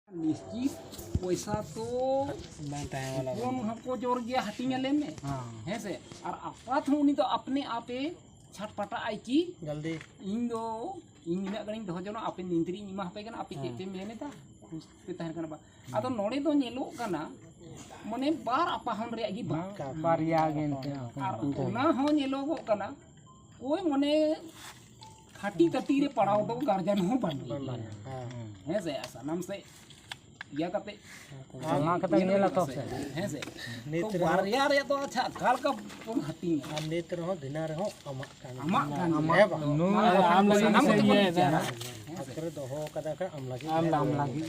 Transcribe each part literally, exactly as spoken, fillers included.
ᱱᱤᱥᱪᱤᱛ ᱯᱚᱭᱥᱟ ᱛᱚ ᱵᱟᱝ ᱛᱟᱦᱮᱸ ᱵᱟᱞᱟ ᱦᱚᱯᱚᱱ ᱦᱚᱸᱠᱚ ᱡᱳᱨ ᱜᱮᱭᱟ, ᱦᱟᱹᱴᱤᱧ ᱟᱞᱮ ᱢᱮ᱾ ᱦᱮᱸ᱾ ᱦᱮᱸ ᱥᱮ? ᱟᱨ ᱟᱯᱟᱛ ᱦᱚᱸ ᱩᱱᱤ ᱫᱚ ᱟᱯᱱᱮ ᱟᱯᱮ ᱪᱷᱟᱴᱯᱟᱴᱟᱜ ᱟᱭ ᱠᱤ? ᱡᱚᱞᱫᱤ᱾ ᱤᱧ ᱫᱚ, ᱤᱧ ᱱᱤᱱᱟᱹᱜ ᱜᱟᱱᱤᱧ ᱫᱚᱦᱚ ᱡᱚᱱᱟ, ᱟᱯᱮ ᱱᱤᱱ ᱛᱟᱹᱨᱤᱡ ᱤᱧ ᱮᱢᱟ ᱦᱟᱯᱮ ᱠᱟᱱᱟ, ᱟᱯᱮ ᱪᱮᱫ ᱯᱮ ᱢᱮᱱ ᱮᱫᱟ? ᱠᱷᱩᱥ ᱯᱮ ᱛᱟᱦᱮᱱ ᱠᱟᱱᱟ ᱵᱟ? ᱟᱫᱚ ᱱᱚᱰᱮ ᱫᱚ ᱧᱮᱞᱚᱜ ᱠᱟᱱᱟ, ᱢᱟᱱᱮ ᱵᱟᱨ ᱟᱯᱟᱦᱚᱱ ᱨᱮᱭᱟᱜ ᱜᱮ ᱵᱟᱝ᱾ ᱵᱟᱨᱭᱟ ᱜᱮ ᱮᱱᱛᱮ᱾ ᱟᱨ ᱚᱱᱟ ᱦᱚᱸ ᱧᱮᱞᱚᱜᱚᱜ ᱠᱟᱱᱟ, ᱠᱚᱭ ᱢᱟᱱᱮ ᱠᱷᱟᱹᱴᱤ ᱠᱟᱹᱴᱤ ᱨᱮ ᱯᱟᱲᱟᱣ ᱫᱚ ᱜᱟᱨᱡᱮᱱ ᱦᱚᱸ ᱵᱟᱹᱱᱩᱜ᱾ ᱦᱮᱸ ᱥᱮ, ᱥᱟᱱᱟᱢ ᱥᱮᱫ ᱤᱭᱟᱹ ᱠᱟᱛᱮ ᱚᱱᱟ ᱠᱟᱛᱮ ᱧᱮᱞ ᱟᱛᱚ ᱥᱮ᱾ ᱦᱮᱸ ᱥᱮ? ᱱᱤᱛ ᱛᱚ ᱨᱮᱦᱚᱸ ᱵᱟᱨᱭᱟ ᱨᱮᱭᱟᱜ ᱫᱚ ᱟᱪᱪᱷᱟ, ᱚᱠᱟ ᱞᱮᱠᱟ ᱵᱚᱱ ᱦᱟᱹᱴᱤᱧᱟ? ᱟᱨ ᱱᱤᱛ ᱨᱮᱦᱚᱸ ᱫᱷᱤᱱᱟᱹ ᱨᱮᱦᱚᱸ ᱟᱢᱟᱜ ᱠᱟᱱ ᱟᱢᱟᱜ ᱜᱮᱭᱟ᱾ ᱠᱟᱱ ᱦᱮᱸ ᱜᱮᱭᱟ᱾ ᱵᱟᱝ? ᱱᱩᱭ ᱟᱨ ᱟᱢ ᱟᱢ ᱞᱟᱹᱜᱤᱫ ᱥᱟᱱᱟᱢ ᱥᱮ ᱠᱚᱛᱮ ᱵᱚᱱ ᱤᱭᱟᱹᱭᱮᱫᱟ᱾ ᱵᱤᱪᱟᱹᱨᱟ᱾ ᱦᱮᱸ ᱥᱮ? ᱟᱢ ᱞᱟᱹᱜᱤᱫ ᱟᱢ ᱞᱟᱹᱜᱤᱫ᱾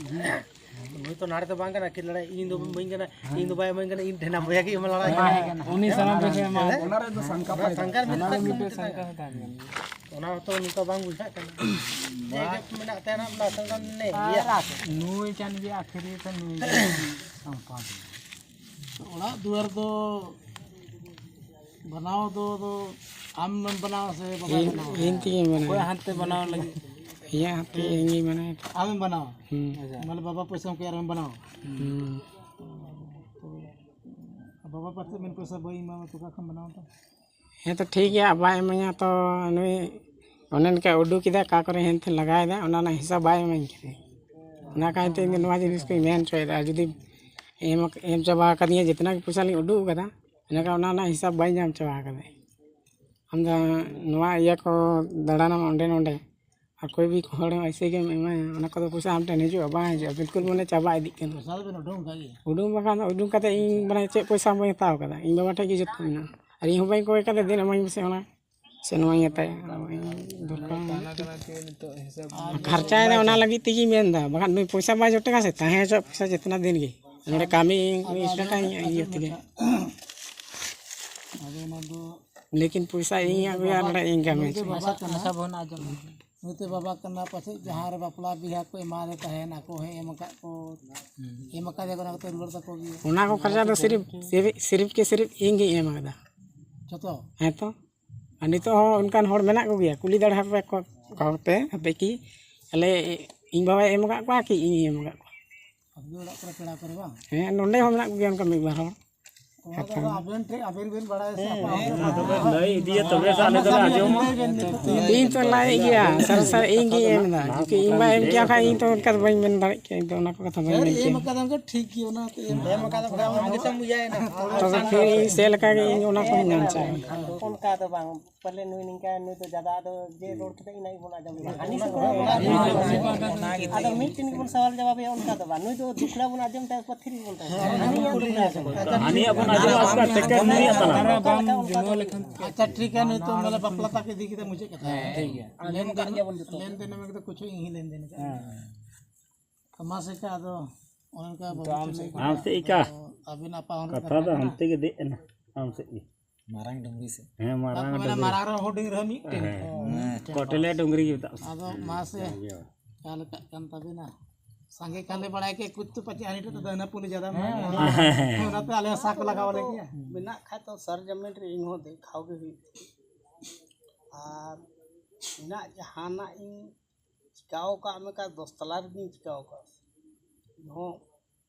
ᱱᱩᱭ ᱛᱚ ᱱᱟᱲᱮ ᱫᱚ ᱵᱟᱝ ᱠᱟᱱᱟ ᱠᱤ ᱞᱟᱲᱟᱭ, ᱤᱧ ᱫᱚ ᱵᱟᱹᱧ ᱠᱟᱱᱟ, ᱤᱧ ᱫᱚ ᱵᱟᱭ ᱤᱢᱟᱹᱧ ᱠᱟᱱᱟ, ᱤᱧ ᱰᱷᱮᱱᱟ ᱵᱚᱭᱦᱟ ᱜᱮ ᱤᱢᱟᱹᱧ ᱞᱟᱲᱟᱭ ᱠᱟᱱᱟ᱾ ᱩᱱᱤ ᱥᱟᱱᱟᱢ ᱠᱚ ᱮᱢᱟ᱾ ᱦᱮᱸ? ᱚᱱᱟ ᱨᱮᱫᱚ ᱥᱟᱝᱠᱟ ᱚᱱᱟ ᱯᱟᱭ ᱥᱟᱝᱠᱟᱨ ᱢᱮᱱᱟᱜ ᱚᱱᱟ ᱫᱚ ᱛᱟᱭ ᱢᱤᱫᱴᱮᱱ ᱠᱟᱱᱟ᱾ ᱥᱟᱝᱠᱟᱨ ᱦᱚᱸ ᱛᱟᱦᱮᱱ ᱠᱟᱱᱟ᱾ ᱚᱱᱟ ᱦᱚᱸᱛᱚ ᱱᱚᱝᱠᱟ ᱵᱟᱝ ᱵᱩᱡᱷᱟᱹᱜ ᱠᱟᱱᱟ᱾ ᱡᱟᱭᱜᱟ ᱢᱮᱱᱟᱜ ᱛᱟᱭᱟ, ᱚᱱᱟ ᱥᱟᱝᱠᱟᱨ ᱢᱮᱱᱟᱭ ᱜᱮᱭᱟ᱾ ᱱᱩᱭ ᱠᱟᱱ ᱜᱮᱭᱟ ᱟᱹᱠᱷᱤᱨᱤ ᱛᱚ, ᱱᱩᱭ ᱜᱮ ᱥᱟᱝᱠᱟᱨ᱾ ᱚᱲᱟᱜ ᱫᱩᱣᱟᱹᱨ ᱫᱚ ᱵᱮᱱᱟᱣ ᱫᱚ, ᱫᱚ ᱟᱢᱮᱢ ᱵᱮᱱᱟᱣᱟ ᱥᱮ ᱵᱟᱵᱟᱭ ᱤᱧ, ᱵᱮᱱᱟᱣᱟ? ᱤᱧ ᱛᱮᱜᱮᱧ ᱵᱮᱱᱟᱣᱟ᱾ ᱚᱠᱚᱭ ᱦᱟᱛᱮ ᱵᱮᱱᱟᱣ ᱞᱟᱹᱜᱤᱫ? ᱤᱧᱟᱹᱜ ᱦᱟᱛᱮ ᱤᱧᱤᱧ ᱵᱮᱱᱟᱣᱟ᱾ ᱟᱢᱮᱢ ᱵᱮᱱᱟᱣᱟ? ᱦᱩᱸ᱾ ᱟᱪᱪᱷᱟ᱾ ᱢᱟᱱᱮ ᱵᱟᱵᱟ ᱯᱚᱭᱥᱟ ᱠᱚ ᱟᱨ ᱟᱢᱮᱢ ᱵᱮᱱᱟᱣᱟ? ᱦᱩᱸ᱾ ᱵᱟᱵᱟ ᱯᱟᱥᱮ ᱢᱮᱱ ᱯᱚᱭᱥᱟ ᱵᱟᱹᱧ ᱮᱢᱟᱢᱟ, ᱛᱚ ᱚᱠᱟ ᱠᱷᱚᱱ ᱵᱮᱱᱟᱣ ᱫᱟ? ᱦᱮᱸ ᱛᱚ ᱴᱷᱤᱠ ᱜᱮᱭᱟ, ᱵᱟᱭ ᱤᱢᱟᱹᱧᱟ ᱛᱚ ᱱᱩᱭ ᱚᱱᱮ ᱚᱱᱠᱟ ᱩᱰᱩᱠ ᱠᱮᱫᱟ, ᱚᱠᱟ ᱠᱚᱨᱮ ᱦᱮᱱᱛᱮ ᱞᱟᱜᱟᱣ ᱮᱫᱟ, ᱚᱱᱟ ᱨᱮᱱᱟᱜ ᱦᱤᱥᱟᱹᱵ ᱵᱟᱭ ᱤᱢᱟᱹᱧ ᱠᱟᱱᱟ᱾ ᱚᱱᱟ ᱠᱟᱭᱛᱮ ᱤᱧ ᱫᱚ ᱱᱚᱣᱟ ᱡᱤᱱᱤᱥ ᱠᱚᱧ ᱢᱮᱱ ᱦᱚᱪᱚᱭᱮᱫᱟ, ᱟᱨ ᱡᱩᱫᱤ ᱮᱢ, ᱮᱢ ᱪᱟᱵᱟ ᱟᱠᱟᱫᱤᱧᱟ ᱡᱤᱛᱱᱟ ᱜᱮ ᱯᱚᱭᱥᱟ ᱞᱤᱧ ᱩᱰᱩᱠ ᱟᱠᱟᱫᱟ, ᱤᱱᱟᱹᱠᱷᱟᱱ ᱚᱱᱟ ᱨᱮᱱᱟᱜ ᱦᱤᱥᱟᱹᱵ ᱵᱟᱭ ᱧᱟᱢ ᱪᱟᱵᱟ ᱟᱠᱟᱫᱟ᱾ ᱟᱢ ᱫᱚ ᱱᱚᱣᱟ ᱤᱭᱟᱹ ᱠᱚ ᱫᱟᱬᱟᱱᱟᱢ ᱚᱸᱰᱮ ᱱᱚᱸᱰᱮ, ᱟᱨ ᱠᱚᱭ ᱵᱤ ᱦᱚᱲ ᱦᱚᱸ ᱮᱭᱥᱮ ᱜᱮᱢ ᱮᱢᱟᱭᱟ, ᱚᱱᱟ ᱠᱚᱫᱚ ᱯᱚᱭᱥᱟ ᱟᱢ ᱴᱷᱮᱱ ᱦᱤᱡᱩᱜᱼᱟ, ᱵᱟᱝ ᱦᱤᱡᱩᱜᱼᱟ, ᱵᱤᱞᱠᱩᱞ ᱢᱟᱱᱮ ᱪᱟᱵᱟ ᱤᱫᱤᱜ ᱠᱟᱱᱟ᱾ ᱯᱚᱭᱥᱟ ᱫᱚᱵᱮᱱ ᱩᱰᱩᱝ ᱠᱟᱜ ᱜᱮ? ᱩᱰᱩᱝ ᱵᱟᱠᱷᱟᱱ ᱫᱚ ᱩᱰᱩᱝ ᱠᱟᱛᱮ ᱤᱧ ᱢᱟᱱᱮ ᱪᱮᱫ ᱯᱚᱭᱥᱟ ᱵᱟᱹᱧ ᱦᱟᱛᱟᱣ ᱠᱟᱫᱟ, ᱤᱧ ᱵᱟᱵᱟ ᱴᱷᱮᱱ ᱜᱮ ᱡᱚᱛᱚ ᱢᱮᱱᱟᱜᱼᱟ᱾ ᱟᱨ ᱤᱧ ᱦᱚᱸ ᱵᱟᱹᱧ ᱠᱚᱭ ᱠᱟᱫᱮ, ᱫᱮᱱ ᱮᱢᱟᱹᱧ ᱢᱮᱥᱮ ᱚᱱᱟ, ᱥᱮ ᱱᱚᱣᱟᱧ ᱦᱟᱛᱟᱭᱟ, ᱫᱚᱨᱠᱟᱨ ᱢᱮᱱᱟᱜᱼᱟ᱾ ᱠᱷᱟᱨᱪᱟᱭᱮᱫᱟ ᱚᱱᱟ ᱞᱟᱹᱜᱤᱫ ᱛᱮᱜᱮᱧ ᱢᱮᱱᱫᱟ, ᱵᱟᱠᱷᱟᱱ ᱱᱩᱭ ᱯᱚᱭᱥᱟ ᱵᱟᱭ ᱡᱚᱴᱮᱫᱟ ᱥᱮ, ᱛᱟᱦᱮᱸ ᱦᱚᱪᱚ ᱯᱚᱭᱥᱟ ᱡᱤᱛᱱᱟ ᱫᱤᱱ ᱜᱮ ᱱᱚᱰᱮ ᱠᱟᱹᱢᱤ ᱤᱧ ᱥᱴᱟᱨᱴᱟ ᱤᱧ ᱤᱭᱟᱹ ᱛᱮᱜᱮ᱾ ᱟᱫᱚ ᱚᱱᱟ ᱫᱚ ᱞᱮᱠᱤᱱ ᱯᱚᱭᱥᱟ ᱤᱧ ᱟᱹᱜᱩᱭᱟ ᱱᱚᱰᱮ ᱤᱧ ᱠᱟᱹᱢᱤ ᱦᱚᱪᱚᱭᱟ᱾ ᱵᱟᱵᱟ ᱠᱟᱱᱟ᱾ ᱟᱪᱪᱷᱟ, ᱵᱚᱱ ᱟᱸᱡᱚᱢ ᱞᱮᱜᱮ᱾ ᱱᱩᱭᱛᱮ ᱵᱟᱵᱟ ᱠᱟᱱᱟ, ᱯᱟᱥᱮᱡ ᱡᱟᱦᱟᱸ ᱨᱮ ᱵᱟᱯᱞᱟ ᱵᱤᱦᱟ ᱠᱚ ᱮᱢᱟᱱ ᱨᱮ ᱛᱟᱦᱮᱱ, ᱟᱠᱚ ᱦᱚᱸ ᱮᱢ ᱟᱠᱟᱫ ᱠᱚ, ᱮᱢ ᱟᱠᱟᱫ ᱠᱚ, ᱚᱱᱟ ᱠᱚ ᱠᱷᱚᱨᱪᱟ ᱫᱚ ᱥᱤᱨᱤᱯ, ᱥᱤᱨᱤᱯ, ᱥᱤᱨᱤᱯ ᱠᱮ ᱥᱤᱨᱤᱯ ᱤᱧ ᱜᱤᱧ ᱮᱢ ᱟᱠᱟᱫᱟ᱾ ᱡᱚᱛᱚ? ᱦᱮᱸ ᱛᱚ᱾ ᱟᱨ ᱱᱤᱛᱚᱜ ᱦᱚᱸ ᱚᱱᱠᱟᱱ ᱦᱚᱲ ᱢᱮᱱᱟᱜ ᱠᱚᱜᱮᱭᱟ, ᱠᱩᱞᱤ ᱫᱟᱲᱮ ᱟᱯᱮ ᱠᱚ, ᱠᱚ ᱯᱮ, ᱟᱯᱮ ᱠᱤ ᱟᱞᱮ ᱤᱧ ᱵᱟᱵᱟᱭ ᱮᱢ ᱟᱠᱟᱫ ᱠᱚᱣᱟ ᱠᱤ ᱤᱧᱤᱧ ᱮᱢ ᱟᱠᱟᱫ ᱠᱚᱣᱟ? ᱟᱯᱮ ᱚᱲᱟᱜ ᱠᱚᱨᱮ ᱯᱮᱲᱟ ᱠᱚᱨᱮ ᱵᱟᱝ? ᱦᱮᱸ, ᱱᱚᱸᱰᱮ ᱦᱚᱸ ᱢᱮᱱᱟᱜ ᱠᱚᱜᱮᱭᱟ ᱚᱱᱠᱟ ᱢᱤᱫ ᱵᱟᱨ ᱦᱚᱲ᱾ ᱚᱱᱟ ᱫᱚ ᱟᱵᱮᱱ ᱴᱷᱮᱱ, ᱟᱵᱮᱱ ᱵᱮᱱ ᱵᱟᱲᱟᱭᱟ ᱥᱮ ᱟᱯᱮ ᱦᱚᱸ? ᱞᱟᱹᱭ ᱤᱫᱤᱭᱟ ᱛᱚᱵᱮ ᱥᱮ ᱟᱞᱮ ᱫᱚᱞᱮ ᱟᱸᱡᱚᱢᱟ᱾ ᱤᱧ ᱛᱚ ᱞᱟᱹᱭ ᱜᱮᱭᱟ, ᱥᱟᱨ ᱥᱟᱨ ᱤᱧ ᱜᱤᱧ ᱮᱢ ᱮᱫᱟ᱾ ᱡᱩᱫᱤ ᱤᱧ ᱵᱟᱭ ᱮᱢ ᱠᱮᱭᱟ ᱠᱷᱟᱡ ᱤᱧ ᱛᱚ ᱚᱱᱠᱟ ᱫᱚ ᱵᱟᱹᱧ ᱢᱮᱱ ᱫᱟᱲᱮᱭᱟᱜ ᱠᱮᱭᱟ, ᱤᱧ ᱫᱚ ᱚᱱᱟ ᱠᱚ ᱠᱟᱛᱷᱟ ᱵᱟᱹᱧ ᱢᱮᱱ ᱠᱮᱭᱟ᱾ ᱮᱢ ᱟᱠᱟᱫᱟᱢ ᱠᱚ ᱴᱷᱤᱠ ᱜᱮ, ᱚᱱᱟ ᱛᱮ ᱮᱢ ᱟᱠᱟᱫᱟᱢ᱾ ᱛᱚᱵᱮ ᱯᱷᱤᱨ ᱤᱧ ᱥᱮ ᱞᱮᱠᱟ ᱜᱮ ᱤᱧ ᱚᱱᱟ ᱠᱚᱧ ᱢᱮᱱ ᱦᱚᱪᱚᱭᱟ᱾ ᱚᱱᱠᱟ ᱫᱚ ᱵᱟᱝ᱾ ᱯᱟᱞᱮ ᱱᱩᱭ ᱱᱤᱝᱠᱟ, ᱱᱩᱭ ᱫᱚ ᱡᱟᱫᱟ, ᱟᱫᱚ ᱡᱮ ᱨᱚᱲ ᱠᱮᱫᱟ ᱤᱱᱟᱹ ᱜᱮᱵᱚᱱ ᱟᱸᱡᱚᱢ ᱠᱮᱫᱟ᱾ ᱦᱟᱹᱱᱤ ᱥᱮᱫ ᱠᱷᱚᱱ ᱵᱚᱱ ᱟᱸᱡᱚᱢ ᱠᱮᱫᱟ᱾ ᱟᱫᱚ ᱢᱤᱫᱴᱮᱱ ᱜᱮᱵᱚᱱ ᱥᱟᱣᱟᱞ ᱡᱟᱣᱟᱵᱮᱭᱟ, ᱚᱱᱠᱟ ᱫᱚ ᱵᱟᱝ᱾ ᱱᱩᱭ ᱫᱚ ᱫᱩᱠᱷᱲᱟ ᱵᱚᱱ ᱟᱸᱡᱚᱢ ᱛᱟᱭᱟ, ᱯᱟᱹᱛᱷᱤ ᱨᱮᱜᱮ ᱵᱚᱱ ᱛᱟᱦᱮᱸᱱᱟ᱾ ᱦᱟᱹᱱᱤᱭᱟᱜ ᱫᱩᱠᱷᱲᱟ ᱟᱸᱡᱚᱢ ᱠᱟᱛᱮ᱾ ᱦᱟᱹᱱᱤᱭᱟᱜ ᱵᱚᱱ ᱟᱸᱡᱚᱢᱟ, ᱟᱥᱠᱟ ᱛᱮᱠᱮ ᱱᱩᱭᱟᱜ ᱛᱟᱞᱟ᱾ ᱟᱪᱪᱷᱟ, ᱴᱷᱤᱠ ᱜᱮᱭᱟ, ᱱᱤᱛᱚᱜ ᱢᱟᱱᱮ ᱵᱟᱯᱞᱟ ᱛᱟᱠ ᱤᱫᱤ ᱠᱟᱛᱮ ᱢᱩᱪᱟᱹᱫ ᱠᱟᱛᱷᱟ᱾ ᱦᱮᱸ, ᱴᱷᱤᱠ ᱜᱮᱭᱟ᱾ ᱞᱮᱱᱫᱮᱱ, ᱞᱮᱱᱫᱮᱱ ᱢᱮᱱ ᱠᱟᱛᱮ ᱠᱩᱪᱷᱩ ᱤᱧ ᱦᱚᱸ ᱞᱮᱱᱫᱮᱱ ᱠᱟᱜᱼᱟ᱾ ᱦᱮᱸ᱾ ᱢᱟ ᱥᱮ ᱠᱟ, ᱟᱫᱚ ᱚᱱᱮ ᱚᱱᱠᱟ ᱵᱟᱹᱵᱩ ᱟᱢ ᱴᱷᱮᱱ ᱥᱮᱫ ᱞᱟᱹᱭ ᱠᱮᱫᱟ᱾ ᱟᱢ ᱥᱮᱫ ᱤᱠᱟ᱾ ᱟᱫᱚ ᱟᱹᱵᱤᱱ ᱟᱯᱟ ᱦᱚᱸ ᱠᱟᱛᱷᱟ ᱫᱚ ᱠᱟᱱᱟ᱾ ᱦᱟᱱᱛᱮ ᱜᱮ ᱫᱮᱡ ᱮᱱᱟ, ᱟᱢ ᱥᱮᱫ ᱜᱮ᱾ ᱢᱟᱨᱟᱝ ᱰᱩᱝᱨᱤ ᱥᱮᱫ᱾ ᱦᱮᱸ, ᱢᱟᱨᱟᱝ ᱵᱟᱠᱚ ᱢᱮᱱᱟ, ᱰᱩᱝᱨᱤ᱾ ᱢᱟᱨᱟᱝ ᱨᱮᱦᱚᱸ ᱦᱩᱰᱤᱧ ᱨᱮᱦᱚᱸ ᱢᱤᱫᱴᱮᱱ᱾ ᱦᱮᱸ᱾ ᱦᱮᱸ᱾ ᱠᱚᱴᱮᱞᱮ ᱰᱩᱝᱨᱤ ᱜᱮ ᱢᱮᱛᱟᱜ ᱠᱟᱱᱟ᱾ ᱟᱫᱚ ᱢᱟ ᱥᱮ, ᱦᱮᱸ, ᱤᱭᱟᱹ᱾ ᱪᱟ ᱞᱮᱠᱟᱜ ᱠᱟᱱ ᱛᱟᱵᱮᱱᱟ᱾ ᱥᱟᱸᱜᱮ ᱠᱷᱟᱱᱞᱮ ᱵᱟᱲᱟᱭ ᱠᱮᱫ, ᱠᱩᱪ ᱛᱚ ᱯᱟᱪᱮ ᱦᱟᱹᱱᱤ ᱴᱷᱮᱱ ᱫᱚ ᱫᱟᱹᱱᱦᱟᱹ ᱯᱩᱞᱤ ᱡᱟᱫᱟ ᱢᱮᱱᱟᱜᱼᱟ᱾ ᱦᱮᱸ᱾ ᱚᱱᱟᱛᱮ ᱟᱞᱮ ᱦᱚᱸ ᱥᱟᱸᱠ ᱞᱟᱜᱟᱣ ᱟᱞᱮ ᱜᱮᱭᱟ᱾ ᱢᱮᱱᱟᱜ ᱠᱷᱟᱡ ᱛᱚ ᱥᱟᱨᱡᱟᱢᱮᱱ ᱨᱮ ᱤᱧ ᱦᱚᱸ ᱫᱮᱠᱷᱟᱣ ᱜᱮ ᱦᱩᱭᱩᱜ ᱛᱤᱧᱟ᱾ ᱟᱨ ᱤᱧᱟᱹᱜ ᱡᱟᱦᱟᱱᱟᱜ ᱤᱧ ᱪᱤᱠᱟᱹᱣ ᱠᱟᱜ ᱢᱮᱠᱷᱟᱱ ᱫᱚᱥ ᱛᱟᱞᱟ ᱨᱮᱜᱤᱧ ᱪᱤᱠᱟᱹᱣ ᱠᱟᱜᱼᱟ᱾ ᱤᱧᱦᱚᱸ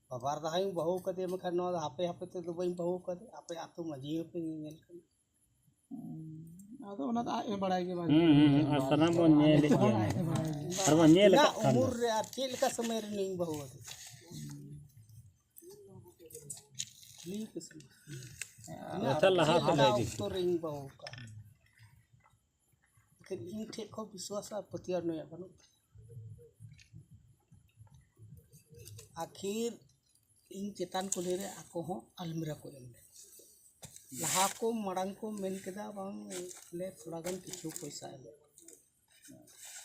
ᱵᱟᱵᱟᱨ ᱫᱷᱟᱣ ᱤᱧ ᱵᱟᱹᱦᱩ ᱠᱟᱫᱮᱭᱟ, ᱢᱮᱱᱠᱷᱟᱱ ᱱᱚᱣᱟ ᱫᱚ ᱦᱟᱯᱮ ᱦᱟᱯᱮ ᱛᱮᱫᱚ ᱵᱟᱹᱧ ᱵᱟᱹᱦᱩ ᱠᱟᱫᱮ, ᱟᱯᱮ ᱟᱹᱛᱩ ᱢᱟᱺᱡᱷᱤ ᱦᱚᱸᱯᱮ ᱧᱮᱧᱮᱞ ᱠᱟᱱᱟ᱾ ᱟᱫᱚ ᱚᱱᱟ ᱫᱚ ᱟᱡ ᱮ ᱵᱟᱲᱟᱭ ᱜᱮ ᱵᱟᱝ᱾ ᱦᱩᱸ, ᱦᱩᱸ, ᱦᱩᱸ᱾ ᱟᱨ ᱥᱟᱱᱟᱢ ᱵᱚᱱ ᱧᱮᱞᱮᱫ ᱜᱮᱭᱟ᱾ ᱟᱨ ᱵᱚᱱ ᱧᱮᱞ ᱛᱤᱱᱟᱹᱜ ᱟᱠᱟᱫ ᱠᱷᱟᱱ ᱫᱚ᱾ ᱩᱢᱩᱨ ᱨᱮ ᱟᱨ ᱪᱮᱫ ᱞᱮᱠᱟ ᱥᱚᱢᱚᱭ ᱨᱮ ᱱᱩᱭᱤᱧ ᱵᱟᱹᱦᱩ ᱟᱫᱮ? ᱴᱷᱤᱠ ᱟᱪᱷᱮ᱾ ᱟᱪᱪᱷᱟ, ᱞᱟᱦᱟ ᱛᱮ ᱞᱟᱹᱭ ᱵᱤᱱ᱾ ᱚᱠᱛᱚ ᱨᱮᱧ ᱵᱟᱹᱦᱩ ᱠᱟᱜ᱾ ᱮᱱᱠᱷᱟᱱ ᱤᱧ ᱴᱷᱮᱡ ᱠᱷᱚᱱ ᱵᱤᱥᱣᱟᱥ ᱟᱨ ᱯᱟᱹᱛᱭᱟᱹᱣ ᱱᱩᱭᱟᱜ ᱵᱟᱹᱱᱩᱜ ᱛᱟᱭᱟ᱾ ᱟᱹᱠᱷᱤᱨ ᱤᱧ ᱪᱮᱛᱟᱱ ᱠᱩᱞᱦᱤ ᱨᱮ ᱟᱠᱚ ᱦᱚᱸ ᱟᱞᱢᱤᱨᱟ ᱠᱚ ᱮᱢ ᱞᱮᱫ᱾ ᱞᱟᱦᱟ ᱠᱚ ᱢᱟᱲᱟᱝ ᱠᱚ ᱢᱮᱱ ᱠᱮᱫᱟ, "ᱵᱟᱝ, ᱟᱞᱮ ᱛᱷᱚᱲᱟ ᱜᱟᱱ ᱠᱤᱪᱷᱩ ᱯᱚᱭᱥᱟ ᱮᱢ ᱞᱮᱫ᱾"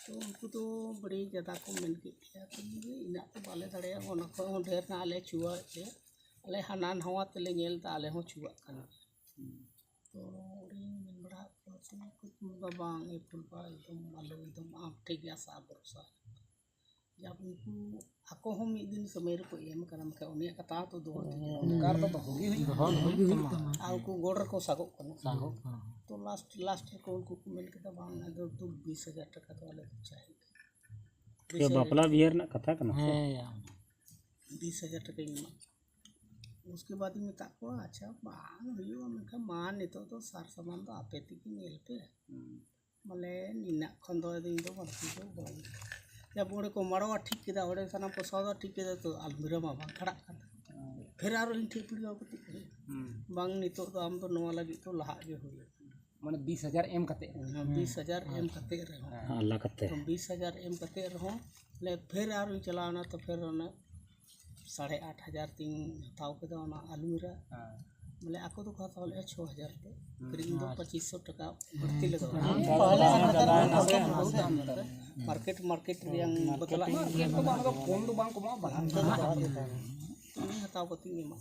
ᱛᱚ ᱩᱱᱠᱩ ᱫᱚ ᱵᱟᱹᱲᱤ ᱡᱟᱫᱟ ᱠᱚ ᱢᱮᱱ ᱠᱮᱫ ᱜᱮᱭᱟ, ᱛᱚ ᱤᱱᱟᱹᱜ ᱫᱚ ᱵᱟᱞᱮ ᱫᱟᱲᱮᱭᱟᱜᱼᱟ, ᱚᱱᱟ ᱠᱷᱚᱱ ᱦᱚᱸ ᱰᱷᱮᱨ ᱱᱟᱜ ᱟᱞᱮ ᱪᱷᱩᱣᱟᱹᱜ ᱞᱮᱭᱟ᱾ ᱟᱞᱮ ᱦᱟᱱᱟ ᱱᱟᱣᱟ ᱛᱮᱞᱮ ᱧᱮᱞ ᱮᱫᱟ, ᱟᱞᱮ ᱦᱚᱸ ᱪᱷᱩᱣᱟᱹᱜ ᱠᱟᱱᱟ᱾ ᱛᱚ ᱚᱸᱰᱮᱧ ᱢᱮᱱ ᱵᱟᱲᱟ ᱟᱫ ᱠᱚᱣᱟ, ᱛᱚ ᱩᱱᱠᱩ ᱠᱚ ᱢᱮᱱᱫᱟ, "ᱵᱟᱝ, ᱮ ᱯᱷᱩᱞᱯᱟ, ᱮᱠᱫᱚᱢ ᱟᱞᱚ, ᱮᱠᱫᱚᱢ ᱟᱢ ᱴᱷᱮᱡ ᱜᱮ ᱟᱥᱟ ᱵᱷᱚᱨᱥᱟ᱾" ᱡᱟ ᱩᱱᱠᱩ ᱟᱠᱚ ᱦᱚᱸ ᱢᱤᱫ ᱫᱤᱱ ᱥᱚᱢᱚᱭ ᱨᱮᱠᱚ ᱮᱢ ᱠᱟᱱᱟ, ᱢᱮᱱᱠᱷᱟᱱ ᱩᱱᱤᱭᱟᱜ ᱠᱟᱛᱷᱟ ᱦᱚᱸᱛᱚ ᱫᱚᱦᱚ ᱛᱮᱜᱮ ᱦᱩᱭᱩᱜᱼᱟ᱾ ᱫᱚᱦᱚ ᱫᱚ ᱦᱩᱭᱩᱜ ᱛᱟᱢᱟ᱾ ᱟᱨ ᱩᱱᱠᱩ ᱜᱚᱲ ᱨᱮᱠᱚ ᱥᱟᱜᱚᱜ ᱠᱟᱱᱟ᱾ ᱥᱟᱜᱚᱜ ᱠᱟᱱᱟ᱾ ᱛᱚ ᱞᱟᱥᱴ, ᱞᱟᱥᱴ ᱨᱮᱠᱚ ᱩᱱᱠᱩ ᱠᱚ ᱢᱮᱱ ᱠᱮᱫᱟ, "ᱵᱟᱝ, ᱟᱫᱚ ᱫᱩ ᱵᱤᱥ ᱦᱟᱡᱟᱨ ᱴᱟᱠᱟ ᱫᱚ ᱟᱞᱮ ᱫᱚ ᱪᱟᱦᱤ ᱠᱟᱱᱟ᱾" ᱵᱤᱥ ᱦᱟᱡᱟᱨ ᱵᱟᱯᱞᱟ ᱴᱟᱠᱟ᱾ ᱵᱤᱦᱟᱹ ᱨᱮᱱᱟᱜ ᱠᱟᱛᱷᱟ ᱠᱟᱱᱟ᱾ ᱦᱮᱸ, ᱭᱟ᱾ ᱵᱤᱥ ᱦᱟᱡᱟᱨ ᱴᱟᱠᱟᱧ ᱮᱢᱟ᱾ ᱩᱥᱠᱮ ᱵᱟᱫ ᱤᱧ ᱢᱮᱛᱟᱜ ᱠᱚᱣᱟ, ᱟᱪᱪᱷᱟ, ᱵᱟᱝ ᱦᱩᱭᱩᱜᱼᱟ, ᱢᱮᱱᱠᱷᱟᱱ ᱢᱟ ᱱᱤᱛᱚᱜ ᱫᱚ ᱥᱟᱨ ᱥᱟᱢᱟᱱ ᱫᱚ ᱟᱯᱮ ᱛᱮᱜᱮ ᱧᱮᱞ ᱯᱮ᱾ ᱵᱚᱞᱮ ᱱᱤᱱᱟᱜ ᱠᱷᱚᱱ ᱫᱚ ᱤᱧ ᱫᱚ ᱵᱟᱹᱲᱛᱤ ᱫᱚ ᱵᱟᱹᱧ᱾ ᱡᱟᱵ ᱚᱸᱰᱮ ᱠᱚ ᱢᱟᱲᱣᱟ ᱴᱷᱤᱠ ᱠᱮᱫᱟ, ᱚᱸᱰᱮ ᱥᱟᱱᱟᱢ ᱠᱚ ᱥᱟᱣᱫᱟ ᱴᱷᱤᱠ ᱠᱮᱫᱟ, ᱛᱚ ᱟᱞᱢᱤᱨᱟ ᱢᱟ ᱵᱟᱝ ᱠᱷᱟᱲᱟᱜ ᱠᱟᱱ ᱛᱟᱠᱚᱣᱟ᱾ ᱯᱷᱮᱨ ᱟᱨᱚ ᱤᱧ ᱴᱷᱮᱱ ᱯᱤᱲᱜᱟᱹᱣ ᱠᱟᱛᱮ ᱠᱚ ᱦᱮᱡ ᱮᱱᱟ᱾ ᱵᱟᱝ, ᱱᱤᱛᱚᱜ ᱫᱚ ᱟᱢ ᱫᱚ ᱱᱚᱣᱟ ᱞᱟᱹᱜᱤᱫ ᱫᱚ ᱞᱟᱦᱟᱜ ᱜᱮ ᱦᱩᱭᱩᱜ ᱛᱟᱢᱟ᱾ ᱢᱟᱱᱮ ᱵᱤᱥ ᱦᱟᱡᱟᱨ ᱮᱢ ᱠᱟᱛᱮ᱾ ᱦᱮᱸ, ᱵᱤᱥ ᱦᱟᱡᱟᱨ ᱮᱢ ᱠᱟᱛᱮ ᱨᱮᱦᱚᱸ, ᱟᱞᱟ ᱠᱟᱛᱮ᱾ ᱛᱚ ᱵᱤᱥ ᱦᱟᱡᱟᱨ ᱮᱢ ᱠᱟᱛᱮ ᱨᱮᱦᱚᱸ, ᱞᱮ ᱯᱷᱮᱨ ᱟᱨᱚᱧ ᱪᱟᱞᱟᱣᱱᱟ, ᱛᱚ ᱯᱷᱮᱨ ᱚᱱᱟ ᱥᱟᱲᱮ ᱟᱴ ᱦᱟᱡᱟᱨ ᱛᱤᱧ ᱦᱟᱛᱟᱣ ᱠᱮᱫᱟ ᱚᱱᱟ ᱟᱞᱢᱤᱨᱟ᱾ ᱵᱚᱞᱮ ᱟᱠᱚ ᱫᱚᱠᱚ ᱦᱟᱛᱟᱣ ᱞᱮᱫᱼᱟ ᱪᱷᱚ ᱦᱟᱡᱟᱨ ᱛᱮ, ᱯᱷᱤᱨ ᱤᱧ ᱫᱚ ᱯᱚᱸᱪᱤᱥ ᱥᱚ ᱴᱟᱠᱟ ᱵᱟᱹᱲᱛᱤ ᱞᱟᱜᱟᱣ᱾ ᱢᱟᱨᱠᱮᱴ, ᱢᱟᱨᱠᱮᱴ ᱨᱮᱭᱟᱝ ᱵᱚᱫᱞᱟ᱾ ᱢᱟᱨᱠᱮᱴ ᱫᱚ ᱵᱟᱝ, ᱟᱫᱚ ᱠᱚᱢ ᱫᱚ ᱵᱟᱝ ᱠᱚᱢᱚᱜᱼᱟ, ᱵᱟᱲᱦᱟᱜ ᱜᱮ᱾ ᱛᱚ ᱩᱱᱤ ᱦᱟᱛᱟᱣ ᱠᱟᱛᱮᱧ ᱮᱢᱟ᱾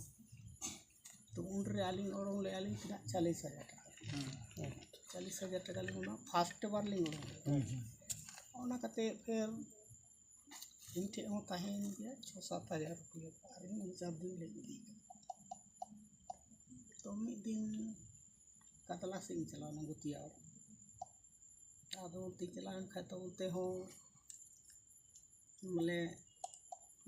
ᱛᱚ ᱩᱱᱨᱮ ᱟᱹᱞᱤᱧ ᱚᱰᱚᱝ ᱞᱮᱫᱼᱟ ᱞᱤᱧ ᱛᱤᱱᱟᱹᱜ, ᱪᱟᱞᱤᱥ ᱦᱟᱡᱟᱨ ᱴᱟᱠᱟ᱾ ᱪᱟᱞᱤᱥ ᱦᱟᱡᱟᱨ ᱴᱟᱠᱟ ᱞᱤᱧ ᱚᱱᱟ ᱯᱷᱟᱥᱴ ᱵᱟᱨ ᱞᱤᱧ ᱚᱰᱚᱝ ᱞᱮᱫᱼᱟ᱾ ᱚᱱᱟ ᱠᱟᱛᱮ ᱯᱷᱮᱨ ᱤᱧ ᱴᱷᱮᱱ ᱦᱚᱸ ᱛᱟᱦᱮᱸᱭᱮᱱ ᱜᱮᱭᱟ ᱪᱷᱚ ᱥᱟᱛ ᱦᱟᱡᱟᱨ ᱨᱩᱯᱤᱭᱟᱹ, ᱟᱨ ᱤᱧ ᱦᱤᱥᱟᱹᱵ ᱫᱤᱱ ᱞᱮ ᱤᱫᱤ ᱠᱮᱫᱟ᱾ ᱛᱚ ᱢᱤᱫ ᱫᱤᱱ ᱠᱟᱛᱞᱟ ᱥᱮᱫ ᱤᱧ ᱪᱟᱞᱟᱣᱱᱟ ᱜᱩᱛᱤᱭᱟ ᱚᱲᱟᱜ᱾ ᱟᱫᱚ ᱚᱱᱛᱮᱧ ᱪᱟᱞᱟᱣᱮᱱ ᱠᱷᱟᱡ ᱫᱚ ᱚᱱᱛᱮ ᱦᱚᱸ ᱢᱟᱱᱮ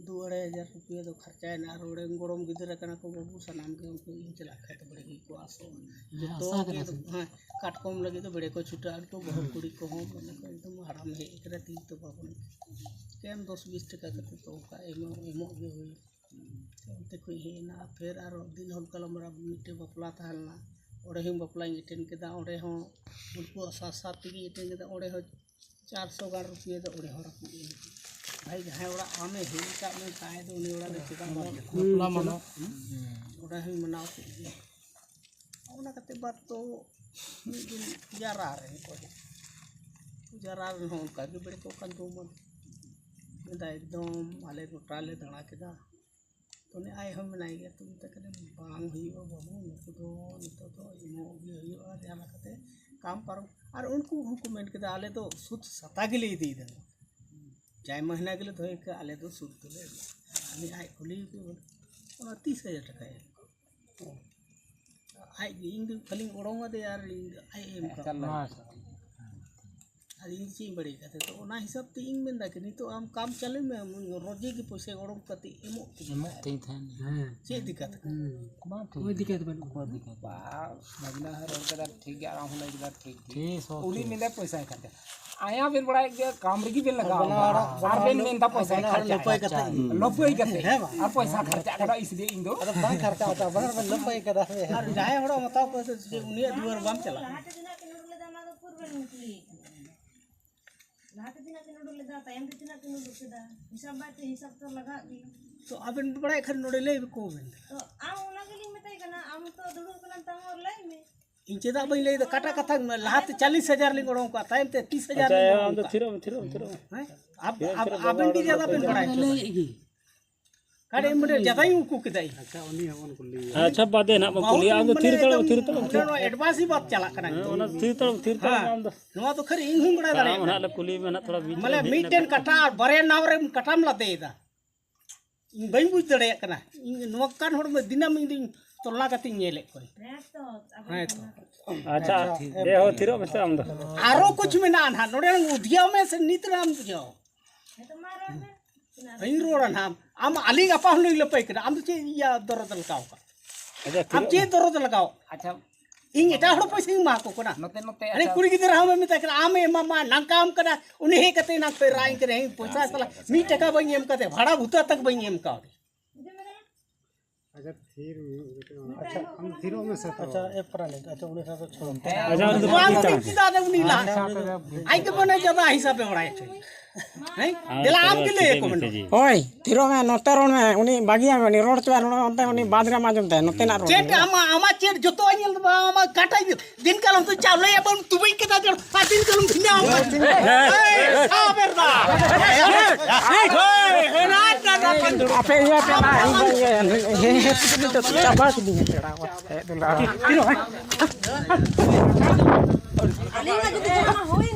ᱫᱩ ᱟᱲᱟᱭ ᱦᱟᱡᱟᱨ ᱨᱩᱯᱤᱭᱟᱹ ᱫᱚ ᱠᱷᱚᱨᱪᱟᱭᱮᱱᱟ᱾ ᱟᱨ ᱚᱸᱰᱮ ᱜᱚᱲᱚᱢ ᱜᱤᱫᱽᱨᱟᱹ ᱠᱟᱱᱟ ᱠᱚ ᱵᱟᱹᱵᱩ, ᱥᱟᱱᱟᱢ ᱜᱮ ᱩᱱᱠᱩ ᱤᱧ ᱪᱟᱞᱟᱜ ᱠᱷᱟᱡ ᱫᱚ ᱵᱟᱹᱲᱤᱡ ᱜᱮᱠᱚ ᱟᱥᱚᱜᱼᱟ᱾ ᱡᱚᱛᱚ ᱜᱮ, ᱦᱮᱸ, ᱠᱟᱴᱠᱚᱢ ᱞᱟᱹᱜᱤᱫ ᱫᱚ ᱵᱮᱲᱮ ᱠᱚ ᱪᱷᱩᱴᱟᱹᱜᱼᱟ, ᱩᱱᱠᱩ ᱵᱟᱹᱦᱩ ᱠᱩᱲᱤ ᱠᱚᱦᱚᱸ ᱢᱟᱱᱮ ᱠᱚ ᱮᱠᱫᱚᱢ ᱦᱟᱲᱟᱢ ᱦᱮᱡ ᱠᱟᱱᱟ, ᱛᱤ ᱛᱮ ᱵᱟᱵᱚᱱ ᱮᱢ ᱫᱚᱥ ᱵᱤᱥ ᱴᱟᱠᱟ ᱠᱟᱛᱮ ᱛᱚ ᱚᱱᱠᱟ ᱮᱢᱚᱜ, ᱮᱢᱚᱜ ᱜᱮ ᱦᱩᱭᱩᱜᱼᱟ᱾ ᱚᱱᱛᱮ ᱠᱷᱚᱡ ᱦᱮᱡ ᱮᱱᱟ, ᱯᱷᱮᱨ ᱟᱨᱚ ᱫᱤᱱ ᱦᱚᱞᱠᱟᱞᱚᱢ ᱨᱮ ᱢᱤᱫᱴᱮᱡ ᱵᱟᱯᱞᱟ ᱛᱟᱦᱮᱸ ᱞᱮᱱᱟ, ᱚᱸᱰᱮ ᱦᱚᱸ ᱵᱟᱯᱞᱟᱧ ᱮᱴᱮᱱ ᱠᱮᱫᱟ᱾ ᱚᱸᱰᱮ ᱦᱚᱸ ᱩᱱᱠᱩᱣᱟᱜ ᱥᱟᱛ ᱥᱟᱛ ᱛᱮᱜᱮᱧ ᱮᱴᱮᱱ ᱠᱮᱫᱟ᱾ ᱚᱸᱰᱮ ᱦᱚᱸ ᱪᱟᱨᱥᱚ ᱜᱟᱱ ᱨᱩᱯᱤᱭᱟᱹ ᱫᱚ ᱚᱸᱰᱮ ᱦᱚᱸ ᱨᱟᱹᱯᱩᱫ ᱮᱱ᱾ ᱵᱷᱟᱭ, ᱡᱟᱦᱟᱸᱭ ᱚᱲᱟᱜ ᱟᱢᱮ ᱦᱮᱡ ᱟᱠᱟᱫ ᱢᱮ, ᱛᱟᱦᱮᱸ ᱫᱚ ᱩᱱᱤ ᱚᱲᱟᱜ ᱨᱮ ᱪᱮᱫᱟᱜ ᱵᱟᱢ ᱵᱟᱯᱞᱟ ᱢᱟᱱᱟᱣ᱾ ᱚᱸᱰᱮ ᱦᱚᱸᱧ ᱢᱟᱱᱟᱣ ᱠᱮᱫ ᱜᱮ᱾ ᱚᱱᱟ ᱠᱟᱛᱮ ᱵᱟᱫ ᱫᱚ ᱢᱤᱫ ᱫᱤᱱ ᱡᱟᱨᱟ ᱨᱮ ᱡᱟᱨᱟ ᱨᱮᱦᱚᱸ ᱚᱱᱠᱟ ᱜᱮ ᱵᱮᱲᱮ ᱠᱚ ᱠᱟᱱ ᱫᱚ ᱢᱮᱱᱫᱟ, ᱮᱠᱫᱚᱢ ᱟᱞᱮ ᱜᱚᱴᱟ ᱞᱮ ᱫᱟᱬᱟ ᱠᱮᱫᱟ᱾ ᱩᱱᱤ ᱟᱡ ᱦᱚᱸ ᱢᱮᱱᱟᱭ ᱜᱮᱭᱟ, ᱛᱚ ᱢᱮᱛᱟᱭ ᱠᱟᱱᱟ, ᱵᱟᱝ ᱦᱩᱭᱩᱜᱼᱟ ᱵᱟᱹᱵᱩ, ᱱᱩᱠᱩ ᱫᱚ ᱱᱤᱛᱚᱜ ᱫᱚ ᱮᱢᱚᱜ ᱜᱮ ᱦᱩᱭᱩᱜᱼᱟ, ᱡᱟᱦᱟᱸ ᱞᱮᱠᱟᱛᱮ ᱠᱟᱢ ᱯᱟᱨᱚᱢ᱾ ᱟᱨ ᱩᱱᱠᱩ ᱦᱚᱸᱠᱚ ᱢᱮᱱ ᱠᱮᱫᱟ, ᱟᱞᱮ ᱫᱚ ᱥᱩᱫ ᱥᱟᱛᱟ ᱜᱮᱞᱮ ᱤᱫᱤᱭᱮᱫᱟ, ᱡᱟᱭ ᱢᱟᱹᱦᱱᱟᱹ ᱜᱮᱞᱮ ᱫᱚᱦᱚᱭ ᱠᱟᱜᱼᱟ, ᱟᱞᱮ ᱫᱚ ᱥᱩᱫ ᱫᱚᱞᱮ ᱮᱢᱚᱜᱼᱟ᱾ ᱩᱱᱤ ᱟᱡ ᱠᱩᱞᱤ ᱠᱮᱫᱮ ᱵᱚᱞᱮ, ᱚᱱᱟ ᱛᱤᱥ ᱦᱟᱡᱟᱨ ᱴᱟᱠᱟᱭ ᱮᱢ ᱠᱚᱣᱟ? ᱟᱡ ᱜᱮ, ᱤᱧ ᱫᱚ ᱠᱷᱟᱹᱞᱤᱧ ᱚᱰᱚᱝ ᱟᱫᱮᱭᱟ ᱟᱨ ᱤᱧ ᱫᱚ ᱟᱡ ᱮ ᱮᱢ ᱠᱟᱜ ᱠᱚᱣᱟ᱾ ᱤᱧ ᱪᱮᱫ ᱤᱧ ᱵᱟᱹᱲᱤᱡ ᱠᱟᱛᱮ? ᱛᱚ ᱚᱱᱟ ᱦᱤᱥᱟᱹᱵ ᱛᱮ ᱤᱧ ᱢᱮᱱᱫᱟ ᱠᱤ ᱱᱤᱛᱚᱜ ᱟᱢ ᱠᱟᱢ ᱪᱟᱹᱞᱩᱭ ᱢᱮ, ᱨᱳᱡᱮ ᱜᱮ ᱯᱚᱭᱥᱟ ᱚᱰᱚᱠ ᱠᱟᱛᱮ ᱮᱢᱚᱜ ᱛᱤᱧᱟ᱾ ᱮᱢᱚᱜ ᱛᱤᱧ ᱛᱟᱦᱮᱱ᱾ ᱦᱮᱸ᱾ ᱪᱮᱫ ᱫᱤᱠᱠᱟᱛ ᱠᱟᱱᱟ? ᱵᱟᱝ ᱴᱷᱤᱠ᱾ ᱠᱳᱭ ᱫᱤᱠᱠᱟᱛ ᱵᱟᱹᱱᱩᱜ᱾ ᱠᱳᱭ ᱫᱤᱠᱠᱟᱛ᱾ ᱵᱟᱝ, ᱵᱟᱵᱞᱟ ᱦᱚᱸ ᱨᱚᱲ ᱠᱮᱫᱟ ᱴᱷᱤᱠ ᱜᱮᱭᱟ, ᱟᱨ ᱟᱢ ᱦᱚᱸ ᱞᱟᱹᱭ ᱠᱮᱫᱟ ᱴᱷᱤᱠ ᱜᱮᱭᱟ᱾ ᱴᱷᱤᱠ, ᱥᱚᱵ ᱩᱱᱤ ᱴᱷᱤᱠ᱾ ᱢᱮᱱᱫᱟ ᱯᱚᱭᱥᱟᱭ ᱠᱷᱟᱨᱪᱟ᱾ ᱟᱭᱟᱜ ᱵᱮᱱ ᱵᱟᱲᱟᱭ ᱜᱮᱭᱟ, ᱠᱟᱢ ᱨᱮᱜᱮ ᱵᱮᱱ ᱞᱟᱜᱟᱣ ᱵᱟᱱᱟ ᱠᱟᱱᱟ᱾ ᱦᱚᱲᱟᱜ, ᱟᱨ ᱵᱟᱱᱟ ᱵᱮᱱ ᱦᱚᱲ ᱢᱮᱱᱫᱟ ᱯᱚᱭᱥᱟᱭ ᱞᱟᱹᱯᱟᱹᱭ ᱠᱷᱟᱨᱪᱟ᱾ ᱠᱟᱛᱮ ᱜᱮ᱾ ᱞᱟᱹᱯᱟᱹᱭ ᱠᱟᱛᱮ᱾ ᱦᱮᱸ ᱵᱟᱝ? ᱟᱨ ᱯᱚᱭᱥᱟ ᱠᱷᱟᱨᱪᱟ ᱠᱟᱱᱟ, ᱤᱥᱞᱤᱭᱮ ᱤᱧ ᱫᱚ᱾ ᱟᱫᱚ ᱵᱟᱝ ᱠᱷᱟᱨᱪᱟ ᱦᱚᱸᱛᱚ, ᱵᱟᱱᱟ ᱦᱚᱲ ᱵᱮᱱ ᱞᱟᱹᱯᱟᱹᱭ ᱠᱟᱫᱟ᱾ ᱟᱨ ᱡᱟᱦᱟᱸᱭ ᱦᱚᱲᱟᱜ ᱢᱟᱛᱟᱣ ᱯᱚᱭᱥᱟ ᱥᱮ ᱩᱱᱤᱭᱟᱜ ᱫᱩᱣᱟᱹᱨ ᱵᱟᱢ ᱪᱟᱞᱟᱜᱼᱟ᱾ ᱞᱟᱦᱟᱛᱮ ᱛᱤᱱᱟᱹᱜ ᱠᱤᱱ ᱩᱰᱩᱠ ᱞᱮᱫᱟ, ᱚᱱᱟ ᱫᱚ ᱩᱠᱩᱨ ᱵᱮᱱ ᱠᱩᱞᱤᱭᱮ ᱠᱟᱱᱟ? ᱞᱟᱦᱟᱛᱮ ᱛᱤᱱᱟᱹᱜ ᱠᱤᱱ ᱩᱰᱩᱠ ᱞᱮᱫᱟ, ᱛᱟᱭᱚᱢ ᱛᱮ ᱛᱤᱱᱟᱹᱜ ᱠᱤᱱ ᱩᱰᱩᱠ ᱠᱮᱫᱟ, ᱦᱤᱥᱟᱹᱵ ᱵᱟᱭ ᱛᱮ ᱦᱤᱥᱟᱹᱵ ᱛᱚ ᱞᱟᱜᱟᱜ ᱜᱮ᱾ ᱛᱚ ᱟᱵᱮᱱ ᱵᱟᱲᱟᱭ ᱠᱷᱟᱱ ᱱᱚᱰᱮ ᱞᱟᱹᱭ ᱠᱚ ᱵᱮᱱ᱾ ᱛᱚ ᱟᱢ ᱚᱱᱟ ᱜᱮᱞᱤᱧ ᱢᱮᱛᱟᱭ ᱠᱟᱱᱟ, ᱟᱢ ᱛᱚ ᱫᱩᱲᱩᱵ ᱠᱟᱱᱟᱢ, ᱛᱟᱢ ᱦᱚᱸ ᱞᱟᱹᱭ ᱢᱮ᱾ ᱤᱧ ᱪᱮᱫᱟᱜ ᱵᱟᱹᱧ ᱞᱟᱹᱭ ᱮᱫᱟ? ᱠᱟᱴᱟ ᱠᱟᱛᱷᱟ ᱞᱟᱦᱟᱛᱮ ᱪᱟᱞᱤᱥ ᱦᱟᱡᱟᱨ ᱞᱤᱧ ᱚᱰᱚᱝ ᱠᱚᱣᱟ, ᱛᱟᱭᱚᱢ ᱛᱮ ᱛᱤᱥ ᱦᱟᱡᱟᱨ ᱟᱪᱪᱷᱟ, ᱞᱤᱧ ᱟᱢ ᱚᱰᱚᱝ ᱫᱚ ᱠᱚᱣᱟ᱾ ᱛᱷᱤᱨᱚᱜ ᱢᱮ, ᱛᱷᱤᱨᱚᱜ ᱢᱮ, ᱛᱷᱤᱨᱚᱜ ᱢᱮ᱾ ᱦᱮᱸ? ᱟᱵ-, ᱟᱵ-, ᱟᱵᱮᱱ ᱜᱮ ᱡᱟ ᱵᱟᱵᱮᱱ ᱵᱟᱲᱟᱭ ᱦᱚᱪᱚ ᱞᱟᱹᱭᱮᱫ ᱜᱮ᱾ ᱠᱟᱨᱰ ᱮᱢ ᱵᱮᱴᱮ ᱡᱟᱫᱟᱧ ᱩᱠᱩ ᱠᱮᱫᱟ ᱤᱧ᱾ ᱟᱪᱪᱷᱟ, ᱩᱱᱤ ᱦᱚᱸᱵᱚᱱ ᱠᱩᱞᱤᱭᱮᱭᱟ᱾ ᱟᱪᱪᱷᱟ, ᱵᱟᱫᱮ ᱱᱟᱦᱟᱜ ᱵᱚᱱ ᱵᱟᱦᱩ ᱠᱩᱞᱤᱭᱟ᱾ ᱟᱢ ᱫᱚ ᱢᱟᱱᱮ ᱛᱷᱤᱨ ᱦᱟᱛᱟᱲᱚᱜ ᱢᱮ, ᱮᱠᱫᱚᱢ ᱛᱷᱤᱨ ᱦᱟᱛᱟᱲᱚᱜ ᱢᱮ, ᱛᱷᱤᱨ ᱦᱟᱛᱟᱲᱚᱜ ᱢᱮ᱾ ᱚᱱᱟ ᱛᱷᱤᱨ ᱦᱟᱛᱟᱲᱚᱜ ᱢᱮ, ᱛᱷᱤᱨ ᱦᱟᱛᱟᱲᱚᱜ ᱢᱮ, ᱦᱮᱸ᱾ ᱟᱢ ᱫᱚ᱾ ᱱᱚᱣᱟ ᱫᱚ ᱠᱷᱟᱹᱞᱤ ᱤᱧ ᱦᱚᱸᱧ ᱵᱟᱲᱟᱭ ᱫᱟᱲᱮᱭᱟᱜ ᱟᱢ ᱠᱟᱱᱟ᱾ ᱱᱟᱦᱟᱜ ᱞᱮ ᱠᱩᱞᱤ ᱢᱮ ᱱᱟᱦᱟᱜ ᱛᱷᱚᱲᱟ ᱵᱤᱪ ᱢᱟᱱᱮ ᱨᱮ ᱢᱤᱫ ᱢᱤᱫᱴᱮᱱ ᱢᱤᱱᱤᱴ ᱠᱟᱴᱟ ᱟᱨ ᱵᱟᱨᱭᱟ ᱱᱟᱣ ᱨᱮ ᱠᱟᱴᱟᱢ ᱞᱟᱫᱮᱭᱮᱫᱟ᱾ ᱤᱧ ᱵᱟᱹᱧ ᱵᱩᱡᱽ ᱫᱟᱲᱮᱭᱟᱜ ᱠᱟᱱᱟ᱾ ᱤᱧ ᱱᱚᱝᱠᱟᱱ ᱦᱚᱲ ᱢᱟ ᱫᱤᱱᱟᱹᱢ ᱤᱧ ᱫᱩᱧ ᱛᱚᱞᱟ ᱠᱟᱛᱮᱧ ᱧᱮᱞᱮᱫ ᱠᱚᱣᱟ᱾ ᱦᱮᱸ ᱛᱚ᱾ ᱟᱪᱪᱷᱟ, ᱮ ᱦᱳ, ᱛᱷᱤᱨᱚᱜ ᱢᱮᱥᱮ ᱟᱢ ᱫᱚ᱾ ᱟᱨᱚ ᱠᱩᱪ ᱢᱮᱱᱟᱜᱼᱟ ᱱᱟᱦᱟᱜ, ᱱᱚᱰᱮ ᱩᱫᱷᱤᱭᱟᱹᱣ ᱢᱮ ᱥᱮ ᱱᱤᱛ ᱨᱮ ᱟᱢ ᱵᱩᱡᱷᱟᱹᱣ᱾ ᱤᱧ ᱨᱚᱲᱟ ᱱᱟᱦᱟᱜ, ᱟᱢ ᱟᱹᱞᱤᱧ ᱟᱯᱟ ᱦᱚᱸᱞᱤᱧ ᱞᱟᱹᱯᱟᱹᱭ ᱠᱟᱱᱟ, ᱟᱢ ᱫᱚ ᱪᱮᱫ ᱤᱭᱟᱹ ᱫᱚᱨᱚᱫ ᱞᱟᱜᱟᱣ ᱠᱟᱜ? ᱟᱪᱪᱷᱟ, ᱟᱢ ᱛᱷᱤᱨᱚᱜ ᱪᱮᱫ ᱢᱮ᱾ ᱫᱚᱨᱚᱫ ᱞᱟᱜᱟᱣ? ᱟᱪᱪᱷᱟ, ᱤᱧ ᱮᱴᱟᱜ ᱦᱚᱲ ᱯᱚᱭᱥᱟᱧ ᱮᱢᱟ ᱠᱚ ᱠᱟᱱᱟ᱾ ᱱᱚᱛᱮ, ᱱᱚᱛᱮ, ᱟᱨᱮ ᱟᱪᱪᱷᱟ᱾ ᱠᱩᱲᱤ ᱜᱤᱫᱽᱨᱟᱹ ᱦᱚᱸ ᱢᱮᱛᱟᱭ ᱠᱟᱱᱟ, ᱟᱢᱮ ᱮᱢᱟᱢᱟ, ᱱᱟᱝᱠᱟᱢ ᱠᱟᱱᱟ, ᱩᱱᱤ ᱦᱮᱡ ᱠᱟᱛᱮ ᱱᱟᱝ ᱯᱮ ᱨᱟᱜ ᱟᱹᱧ ᱠᱟᱱᱟ, ᱤᱧ ᱯᱚᱭᱥᱟ ᱥᱟᱞᱟᱜ ᱢᱤᱫ ᱴᱟᱠᱟ ᱵᱟᱹᱧ ᱮᱢ ᱠᱟᱫᱮ, ᱵᱷᱟᱲᱟ ᱵᱷᱩᱛᱟᱹ ᱛᱟᱠ ᱵᱟᱹᱧ ᱮᱢ ᱠᱟᱣᱫᱮ᱾ ᱟᱪᱪᱷᱟ, ᱛᱷᱤᱨ ᱢᱮ, ᱟᱪᱪᱷᱟ, ᱟᱢ ᱛᱷᱤᱨᱚᱜ ᱢᱮᱥᱮ ᱛᱚ᱾ ᱟᱪᱪᱷᱟ, ᱮᱯ ᱯᱨᱟᱱᱤᱠ, ᱟᱪᱪᱷᱟ, ᱩᱱᱤ ᱥᱟᱶ ᱫᱚ ᱪᱷᱚᱲᱟ᱾ ᱟᱪᱪᱷᱟ, ᱩᱱᱤ ᱵᱟᱝ ᱫᱚ ᱴᱷᱤᱠ ᱪᱮᱫᱟᱜ ᱨᱮ ᱩᱱᱤ ᱞᱟᱦᱟ? ᱟᱪᱪᱷᱟ, ᱟᱪᱪᱷᱟ, ᱟᱪᱪᱷᱟ᱾ ᱟᱡ ᱜᱮ ᱢᱟᱱᱮ ᱡᱟᱫᱟ ᱦᱤᱥᱟᱹᱵᱮ ᱵᱟᱲᱟᱭ ᱦᱚᱪᱚᱭ᱾ ᱦᱮᱸ? ᱦᱮᱸ, ᱫᱮᱞᱟ ᱟᱢ ᱜᱮ ᱞᱟᱹᱭ ᱟᱠᱚ ᱢᱮ᱾ ᱦᱳᱭ, ᱛᱷᱤᱨᱚᱜ ᱢᱮ, ᱱᱚᱛᱮ ᱨᱚᱲ ᱢᱮ, ᱩᱱᱤ ᱵᱟᱹᱜᱤᱭᱟᱜ ᱢᱮ, ᱩᱱᱤ ᱨᱚᱲ ᱦᱚᱪᱚᱭᱟ, ᱱᱚᱰᱮ ᱚᱱᱛᱮ ᱩᱱᱤ ᱵᱟᱫᱽ ᱨᱮᱢ ᱟᱸᱡᱚᱢ ᱛᱟᱭᱟ, ᱱᱚᱛᱮᱱᱟᱜ ᱨᱚᱲ ᱪᱮᱫ ᱢᱮ᱾ ᱟᱢᱟᱜ, ᱟᱢᱟᱜ ᱪᱮᱫ ᱡᱚᱛᱚᱣᱟᱜ ᱧᱮᱞ ᱫᱚ ᱵᱟᱝ, ᱟᱢᱟᱜ ᱠᱟᱴᱟᱭ ᱫᱤᱱ ᱠᱟᱞᱚᱢ ᱛᱚ ᱪᱟᱣᱞᱮᱭᱟᱜ ᱵᱚᱱ ᱛᱩᱵᱟᱹᱧ ᱠᱮᱫᱟ, ᱡᱚᱲ ᱟᱨ ᱫᱤᱱ ᱠᱟᱞᱚᱢ ᱵᱷᱤᱱᱟᱹ ᱟᱢ᱾ ᱦᱮᱸ᱾ ᱦᱮᱸ, ᱥᱟᱵᱮᱨ ᱫᱟ᱾ ᱦᱮᱸ, ᱦᱮᱸ, ᱦᱮᱸ, ᱦᱮᱸ, ᱦᱮᱸ᱾ ᱟᱯᱮ ᱤᱭᱟᱹ ᱯᱮ ᱱᱟ, ᱤᱧ ᱫᱚ ᱤᱭᱟᱹ, ᱦᱮᱸ, ᱦᱮᱸ, ᱦᱮᱸ, ᱪᱟᱵᱟ ᱠᱤᱫᱤᱧᱟ ᱯᱮᱲᱟ ᱠᱚ᱾ ᱦᱮᱡ ᱫᱚ ᱞᱟᱦᱟ᱾ ᱟᱹᱞᱤᱧ ᱞᱟᱹᱜᱤᱫ ᱫᱚ ᱡᱟᱦᱟᱸ ᱦᱩᱭ